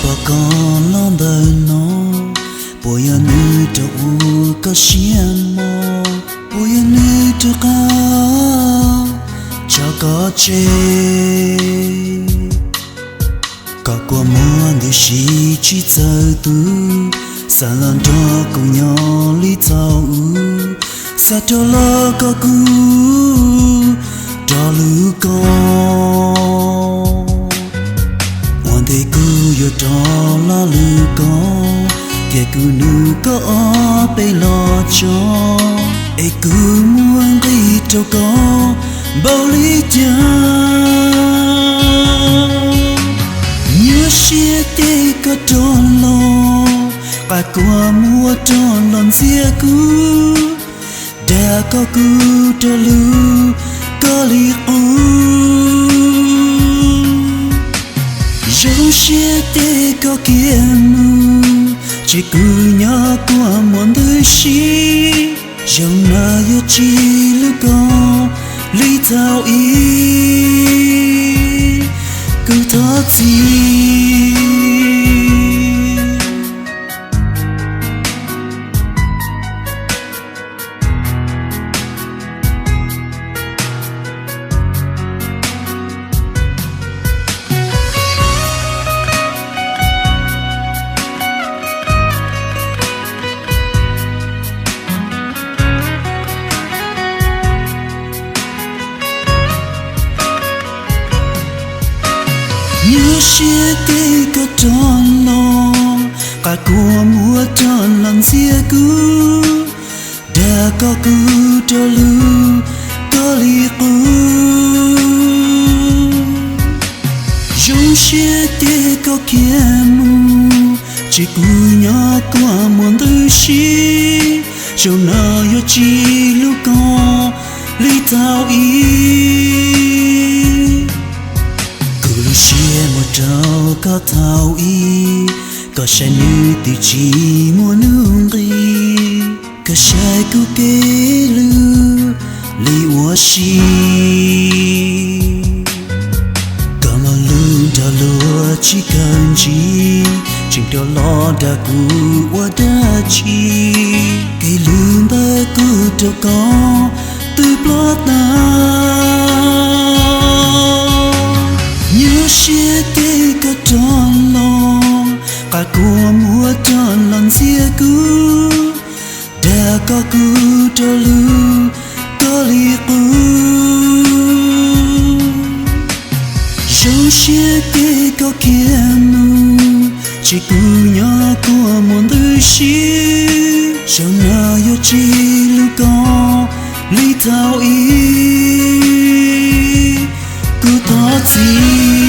Pom koj los ntawm no, puas yog nws rov ua koj siab mos? Puas yog nws rov qab tso koj tseg? Koj kua muag ntws si tsis txawj tu, xav los nrog kuv nyob li thaum ub, xav rov los koj kuv rov lwm koj. Ua ntej kuv yuav rov los lwm koj, cia kuv nug koj ob peb lo tso, es kuv muaj nqis rau koj npaum li cas. Nyuaj siab ces koj rov los, qab kua muag rov los ntxias kuv, dag koj kuv rov lwm koj li qub. Zoo siab ces koj khiav mus, tseg kuv nyob kua muag ntws si. Zaum no yuav tsis lwm koj li thaum ub, kuv thov txim. Nyuaj siab ces koj rov los, qab kua muag rov los ntxias kuv, dag koj kuv rov lwm koj li qub. Zoo siab ces koj khiav mus, tseg kuv nyob kua muag ntws si. Zaum no yuav tsis lwm koj li thaum ub, kuv lub siab muab rau koj thaum ub. Koj saib nws twb tsis muaj nuj nqis, koj saib kuv kev lwm li ua si. Koj muaj lus nrog luag tsis kawg ntsis, tseem rov los dag kuv ua dab tsi? Kev lwm ntawd kuv rau koj twb ploj tag. Nyuaj siab ces koj rov los, qab kua muag rov los ntxias kuv, dag koj kuv rov lwm koj li qub. Zoo siab ces koj khiav mus, tseg kuv nyob kua muag ntws si. Zaum no yuav tsis lwm koj li thaum ub, kuv thov txim.